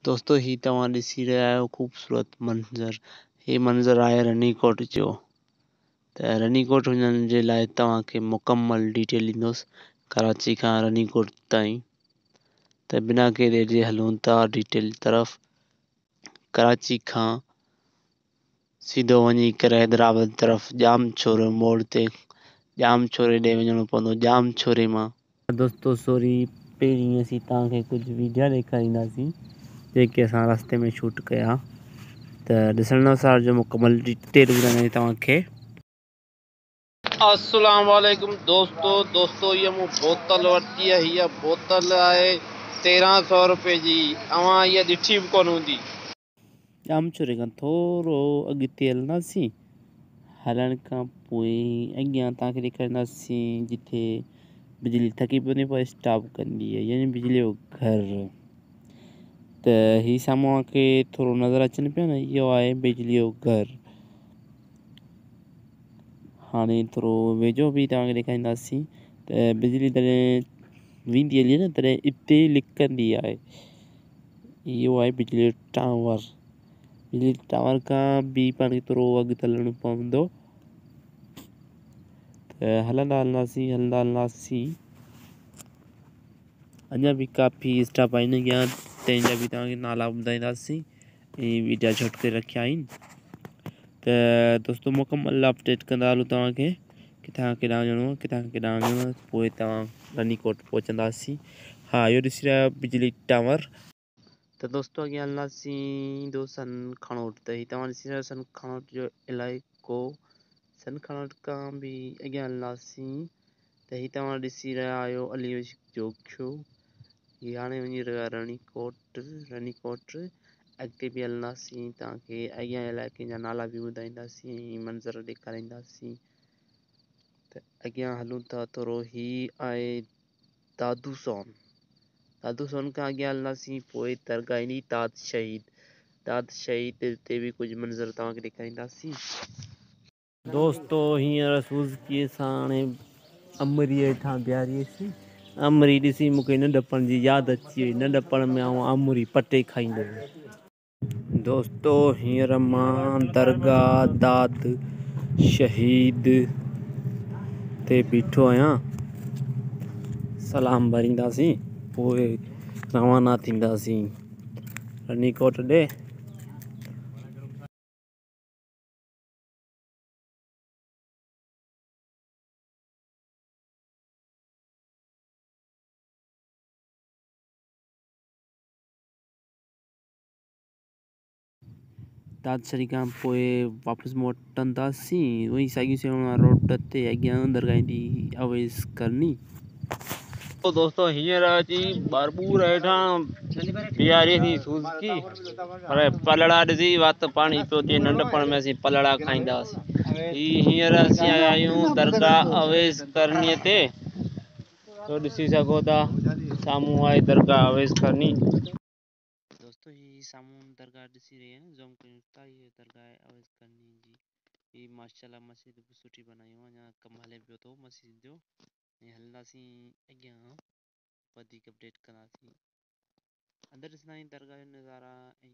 دوستو هي توهان ڏسي رهيا آهيو خوبصورت منظر. هي منظر آهي رنيڪوٽ جو. ته رنيڪوٽ وڃڻ جي لاءِ توهان کي مڪمل ڊيٽيل ڏيندس ڪراچي کان رنيڪوٽ تائين. ته بنا ڪنهن دير جي هلون ٿا ڊيٽيل طرف. ڪراچي کان سڌو وڃي ڪري حيدرآباد طرف ڄام ڇورو موڙ تي ڄام ڇوري ڏي وڃڻو پوندو. ڄام ڇوري مان دوستو سوري پهرين اسين توهان کي ڪجهه وڊيا ڏيکارينداسين جيڪي اسان رستي ۾ شوٽ ڪيا. ته ڏسڻ نه وسارجو، مڪمل ڊيٽيل ٻڌائينداسين توهان کي. السلام عليڪم دوستو. دوستو هيءَ مون بوتل ورتي آهي. هيءَ بوتل آهي 1300 رپئي جي. اوهان هيءَ ڏٺي به ڪونه هوندي. ڄامشوري کان ٿورو اڳتي هلنداسين. هلڻ کان پوءِ اڳيان توهان کي ڏيکارينداسين جتي بجلي ٿڪي پوندي پوءِ اسٽاپ ڪندي آهي، يعني بجلي جو گهر. ته هي سامهون کي ٿورو نظر اچن پيو نه، اهو آهي بجلي جو گهر. هاڻي ٿورو ويجهو به توهان کي ڏيکارينداسين. ته بجلي تڏهن ويندي هلي نه، تڏهن هتي لڪندي آهي. اهو آهي بجلي جو ٽاور. بجلي ٽاور کان به پاڻ کي ٿورو اڳتي هلڻو پوندو. ته هلندا هلنداسين، هلندا هلنداسين. اڃا به ڪافي اسٽاپ آهن اڳيان، تنهن جا به توهان کي نالا ٻڌائينداسين. ۽ وڊيا شوٽ ڪري رکيا آهن. ته دوستو مڪمل اپڊيٽ ڪندا هلون توهان کي ڪٿان ڪيڏانهن وڃڻو آهي، ڪٿان ڪيڏانهن وڃڻو آهي، پوءِ توهان رنيڪوٽ پهچنداسين. ها، اهو ڏسي رهيا آهيو بجلي ٽاور. ته دوستو اڳيان هلنداسين، ايندو سن کڻوٽ. ته هي توهان ڏسي رهيا آهيو سن کڻوٽ جو علائقو. سن کڻوٽ کان به اڳيان هلنداسين ته هي توهان ڏسي رهيا آهيو علي جوکيو. هي هاڻي وڃي رهيو آهي رنيڪوٽ. رنيڪوٽ اڳتي به هلنداسين، توهان کي اڳيان علائقي جا نالا به ٻڌائينداسين ۽ منظر ڏيکارينداسين. ته اڳيان هلون ٿا ٿورو. هي آهي دادو سون. دادو سون کان اڳيان هلنداسين پوءِ درگاهه ايندي داد شهيد. داد شهيد تي به ڪجهه منظر توهان کي ڏيکارينداسين. دوستو هينئر سوزڪيءَ سان هاڻي امريءَ هيٺان بيهاريسين. امري ڏسي مون کي ننڍپڻ جي ياد اچي وئي. ننڍپڻ ۾ آئون امري پٽي کائيندو هئس. دوستو هينئر مان درگاهه داد شهيد تي بيٺو آهيان. سلام ڀرينداسين پوءِ روانا ٿينداسين رنيڪوٽ ڏي. داد شري کان پوءِ واپس موٽنداسين اهو ئي ساڳيون سيون روڊ تي. اڳيان درگاهه ايندي اويس ڪرني. دوستو هينئر اچي ٻرٻور هيٺان بيهاريسين سوزڪي. پر پلڙا ڏسي وات پاڻي پيو ٿئي. ننڍپڻ ۾ اسين پلڙا کائيندا هئاسين. هي هينئر اسين آيا آهيون درگاهه اويس ڪرنيءَ تي. تو ڏسي سگهو ٿا سامهون آهي درگاهه اويس ڪرني. دوستو هي سامهون درگاهه ڏسي رهيا آهن، زوم ڪيون ٿا، هيءَ درگاهه اويس ڪرني جي. هي ماشاءالله مسجد به سٺي بنائي آهي، اڃا ڪم هلي پيو ٿو مسجد جو. ۽ هلنداسين اڳيان، وڌيڪ اپڊيٽ ڪنداسين. اندر ڏسندا آهيون درگاهه جو نظارا ۽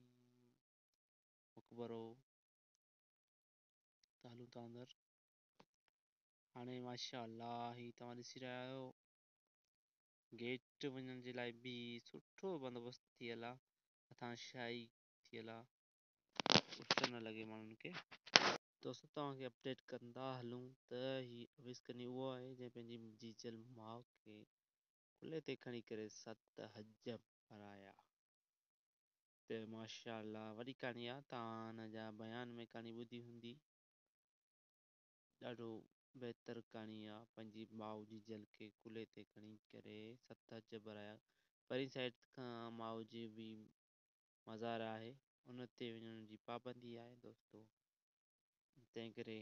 مقبرو. ته هلون ٿا اندر هاڻي. ماشاءالله هي توهان ڏسي رهيا آهيو گيٽ وڃڻ جي لاءِ به سٺو بندوبست ٿيل آهي. مٿان شاهي ٿيل آهي، اس نه لڳي ماڻهن کي. دوستو توهان کي اپڊيٽ ڪندا هلون ته هي اويس ڪرني اهو آهي جنهن پنهنجي جيجل ماءُ کي ڪلهي تي کڻي ڪري 7 حج ڀرايا. ته ماشاءالله وڏي ڪهاڻي آهي، توهان هن جا بيان ۾ ڪهاڻي ٻڌي هوندي. ڏاڍو بهتر ڪهاڻي آهي. پنهنجي ماءُ جيجل کي ڪلهي تي کڻي ڪري 7 حج ڀرايا. پرين سائيڊ کان ماءُ جي به مزار آهي، ان تي وڃڻ جي پابندي آهي دوستو، تنهن ڪري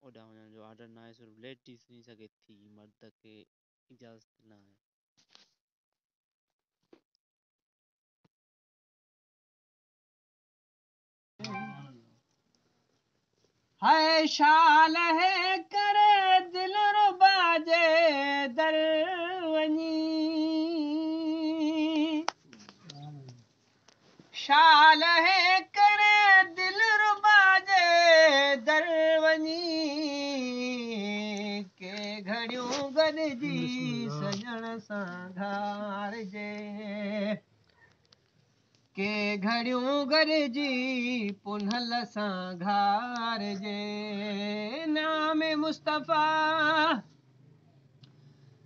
اوڏانهن وڃڻ جو آرڊر نه آهي. صرف ليڊيز وڃي سگهي ٿي، مرد کي اجازت نه آهي. हाय शाल है करे दिल रुबा जे दर वञी, शाल है करे दिलरुबा जे दर वञी के घड़ियूं गॾिजी सजण सां घारजे के घड़ियूं गॾिजी पुन्हल सां घारजे नाम मुस्तफ़ा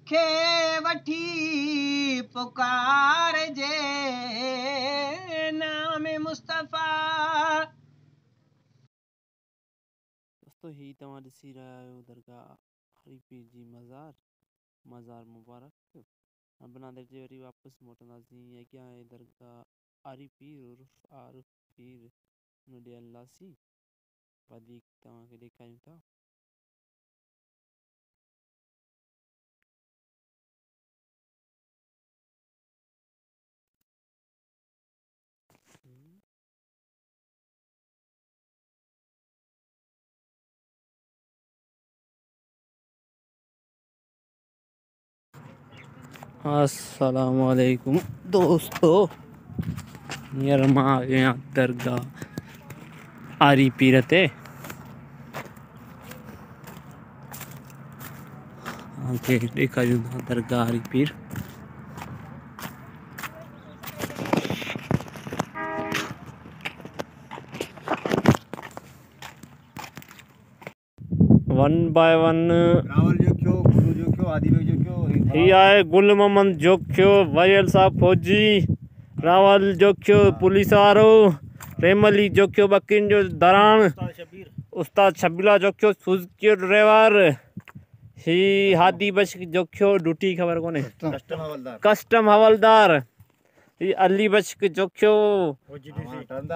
खे वठी पुकारजे नाम मुस्तफ़ा। दोस्तो ही तव्हां ॾिसी रहिया आहियो दरगाह हरी पीर जी मज़ार मज़ार मुबारक। बिना देरि जे वरी वापसि मोटंदासीं। अॻियां आहे दरगाह आरी पीर उर्फ़ आरिफ पीर, हुन ॾे हलंदासीं, वधीक तव्हांखे ॾेखारियूं था। अस्सलामुअलैकुम दोस्तों, हींअर मां आयो आहियां दरगाह आरी पीर ते। तव्हांखे ॾेखारियूं था दरगाह आरी पीर। One by one Rawal Jokhio, गुरु जोखियो, आदिलो जोखियो, ही आहे गुल मोहम्मद जोखियो, वरियल साहब फौजी, रावल जोखियो पुलिस वारो, रेमली जोखियो बकरियुनि जो दराण, उस्ताद शबीला जोखियो सुज़ुकी ड्राइवर, ही हादी बख्श जोखियो ड्यूटी ख़बर कोन्हे, कस्टम हवलदार, ही अली बख्श जोखियो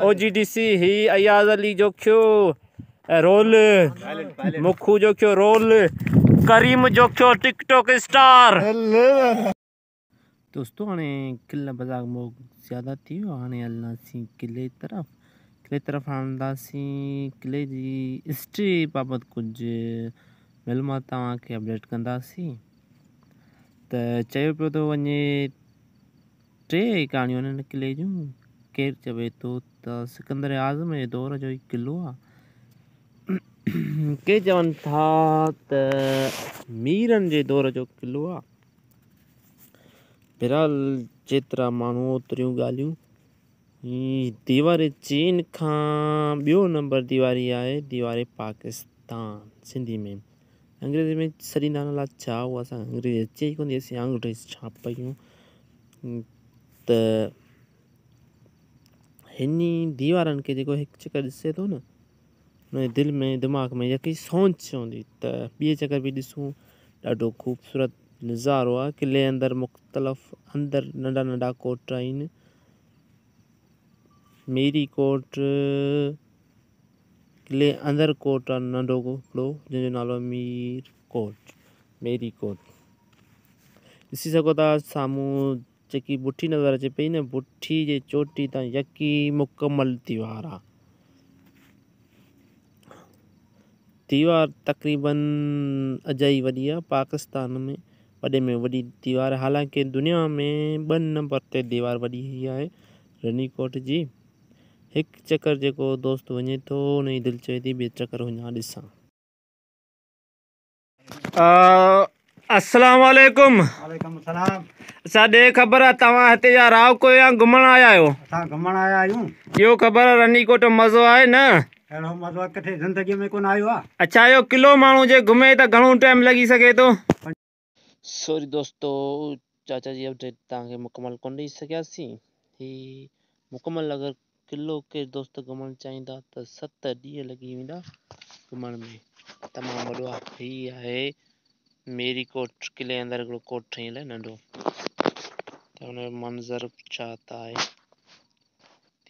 OGDC, ही अयाज़ अली जोखियो रोल, मुखू जोखियो रोल, करीम जोखियो टिकटॉक स्टार। दोस्तों हाणे किला बाज़ार मोग ज़्यादा थी वियो, हाणे हलंदासीं किले तरफ़। किले तरफ़ हलंदासीं, किले जी हिस्ट्री बाबति कुझु मालूमात तव्हांखे अपडेट कंदासीं। त चयो पियो थो वञे टे कहाणियूं आहिनि हिन किले जूं। केरु चवे थो त सिकंदर आज़म जे दौर जो ई किलो आहे। के चवनि था त मीरनि जे दौर जो किलो आहे। बहरहाल जेतिरा माण्हू ओतिरियूं ॻाल्हियूं। दीवार चीन खां ॿियो नंबर दीवारी आहे दीवार पाकिस्तान सिंधी में, अंग्रेज़ी में सॾींदा आहिनि अलाए छा, उहा असांखे अंग्रेज़ी अचे ई कोन थी, असीं अंग्रेज़ छा पयूं। त हिन दीवारनि खे जेको हिकु चकर ॾिसे थो न, हुनजे दिलि में दिमाग़ में यकी सोच हूंदी त ॿिए चकर बि ॾिसूं। ॾाढो ख़ूबसूरत नज़ारो आहे। किले अंदरि मुख़्तलिफ़ अंदरि नंढा नंढा कोट आहिनि। मेरी कोट किले अंदरि कोट आहे नंढो हिकिड़ो, जंहिंजो नालो आहे मीर कोट, मेरी कोट। ॾिसी सघो था साम्हूं जेकी बुठी नज़र अचे पई न, बुठी जे चोटी तां यकी मुकमल दीवार आहे। दीवार तक़रीबन अजाई वॾी आहे, पाकिस्तान में वॾे में वॾी दीवार। हालांकि दुनिया में 2 नंबर ते दीवार वॾी ई आहे रनीकोट जी। हिकु चकर जेको दोस्त वञे थो हुनजी दिलि चवे थी ॿिए चकर वञा ॾिसां। अस्सलाम वालेकुम। वालेकुम सलाम। अच्छा ॾे ख़बर आहे तव्हां हिते जा राव को या घुमण आया आहियो? असां घुमण आया आहियूं। इहो ख़बर आहे रनीकोट मज़ो आहे न? अहिड़ो मज़ो किथे ज़िंदगीअ में कोन आयो आहे। अच्छा इहो किलो माण्हू जे घुमे त घणो टाइम लॻी सघे थो? सॉरी दोस्तो, चाचा जी अपडेट तव्हांखे मुकमल कोन ॾेई सघियासीं। ही मुकमल अगरि किलो के दोस्त घुमणु चाहींदा त 7 ॾींहं लॻी वेंदा घुमण में, तमामु वॾो आहे। ही आहे मेरी कोट, किले अंदरि हिकिड़ो कोट ठहियल आहे नंढो, त हुनजो मंज़र छा त आहे।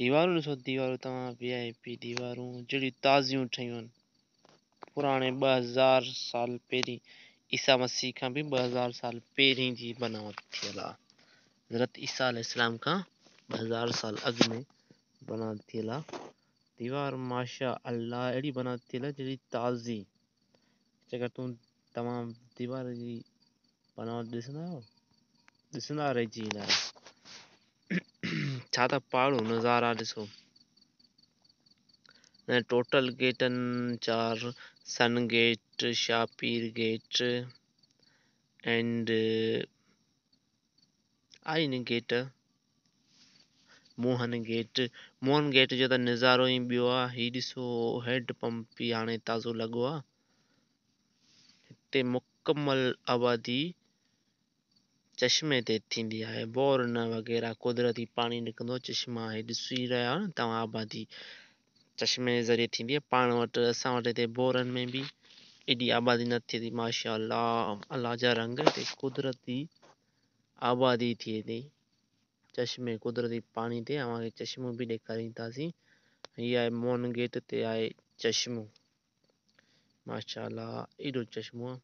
दीवारूं ॾिसो, दीवारूं तव्हां VIP दीवारूं जहिड़ियूं ताज़ियूं ठहियूं आहिनि। पुराणे 2000 साल पहिरीं ईसा मसीह खां बि 2000 साल पहिरीं जी बनावट थियल आहे। हज़रत ईसा अलैहिस्सलाम खां 2000 साल अॻु में बनावट थियल आहे। दीवार माशा अल्लाह अहिड़ी बनावट थियल आहे जहिड़ी ताज़ी। जेकर तूं तव्हां दीवार जी बनावट ॾिसंदा आहियो, ॾिसंदा रहिजी वेंदा आहियो। छा छा त पहाड़ो नज़ारा ॾिसो। ऐं टोटल गेटनि 4 Sun gate, Shahpir gate and आहिनि gate, Mohan gate. Mohan gate जो त नज़ारो ई ॿियो आहे। ही ॾिसो हेड पंप बि हाणे ताज़ो लॻो आहे। हिते मुकमल आबादी चश्मे ते थींदी आहे, बोर न वग़ैरह कुदरती पाणी निकिरंदो चश्मा आहे। ॾिसी रहिया आहियो न तव्हां, आबादी चश्मे जे ज़रिए थींदी आहे। पाण वटि असां वटि हिते बोरनि में बि एॾी आबादी न थिए थी। माशा अल्लाह जा रंग हिते कुदरती आबादी थिए थी चश्मे कुदरती पाणी ते। अव्हांखे चश्मो बि ॾेखारींदासीं। हीअ आहे मोहन गेट ते आहे चश्मो। माशा एॾो चश्मो आहे,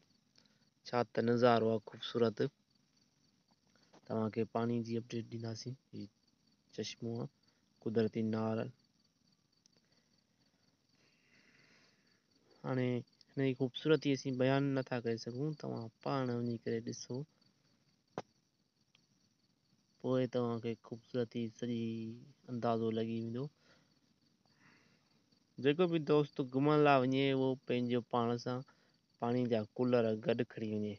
छा त नज़ारो आहे ख़ूबसूरत। तव्हांखे पाणी जी अपडेट ॾींदासीं। हीअ चश्मो आहे कुदरती नार। हाणे हिन जी ख़ूबसूरती असीं बयानु नथा करे सघूं, तव्हां पाण वञी करे ॾिसो, पोइ तव्हांखे ख़ूबसूरती सॼी अंदाज़ो लॻी वेंदो। जेको बि दोस्त घुमण लाइ वञे उहो पंहिंजो पाण सां पाणी जा कूलर गॾु खणी वञे।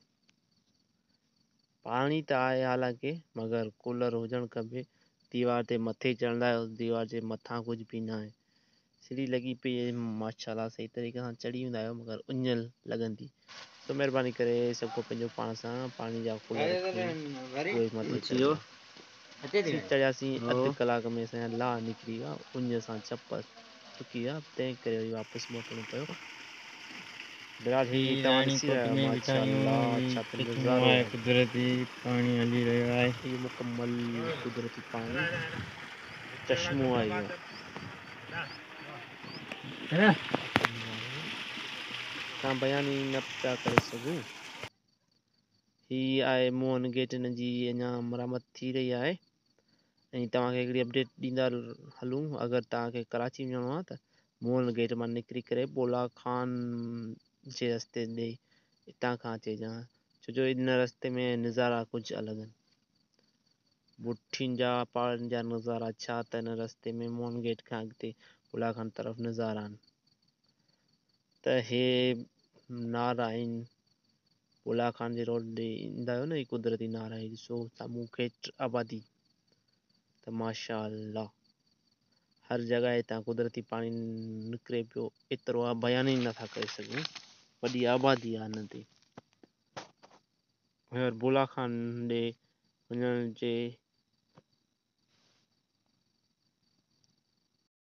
पाणी त आहे हालांकि, मगर कूलर हुजणु खपे। दीवार ते मथे चढ़ंदा आहियो, दीवार जे मथां कुझु बि न आहे, सीढ़ी लॻी पई आहे। माशाल्लाह सही तरीक़े सां चढ़ी वेंदा आहियो, मगर उञ लॻंदी। सो महिरबानी करे सभु को पंहिंजो पाण सां पाणी जा कूलर खणी उहे मथे चढ़ो। चढ़ियासीं अधु कलाक में असांजा लाह निकिरी विया, उञ सां चप सुकी विया, तंहिं करे वरी वापसि मोटणो पियो। बिराज ही तव्हां ॾिसी रहिया आहियो, माशाअल्लाह छा त नज़ारो आहे। कुदरती पाणी हली रहियो आहे। इहो मुकमल कुदरती पाणी चश्मो आहे इहो। तव्हां बयानु ई न पिया करे सघूं। ही आहे मोहन गेट, हिन जी अञा मरामत थी रही आहे। ऐं तव्हांखे हिकिड़ी अपडेट ॾींदा हलूं, अगरि तव्हांखे कराची वञिणो आहे त मोहन गेट मां निकिरी करे बोला खान जे रस्ते ॾे हितां खां अचिजां, छो जो इन रस्ते में नज़ारा कुझु अलॻि आहिनि। बुठियुनि जा पहाड़नि जा नज़ारा छा त हिन रस्ते में मोहन गेट खां अॻिते बोला खान तरफ़ नज़ारा आहिनि। त हे नारा आहिनि बोला खान जे रोड ॾे ईंदा आहियो न, ही कुदरती नारा आहे। ॾिसो साम्हूं खेत आबादी त माशाअल्लाह हर जॻह हितां कुदरती पाणी निकिरे पियो, एतिरो आहे बयानु ई नथा करे सघूं, वॾी आबादी आहे हिन ते। और बोला खान ॾे वञण जे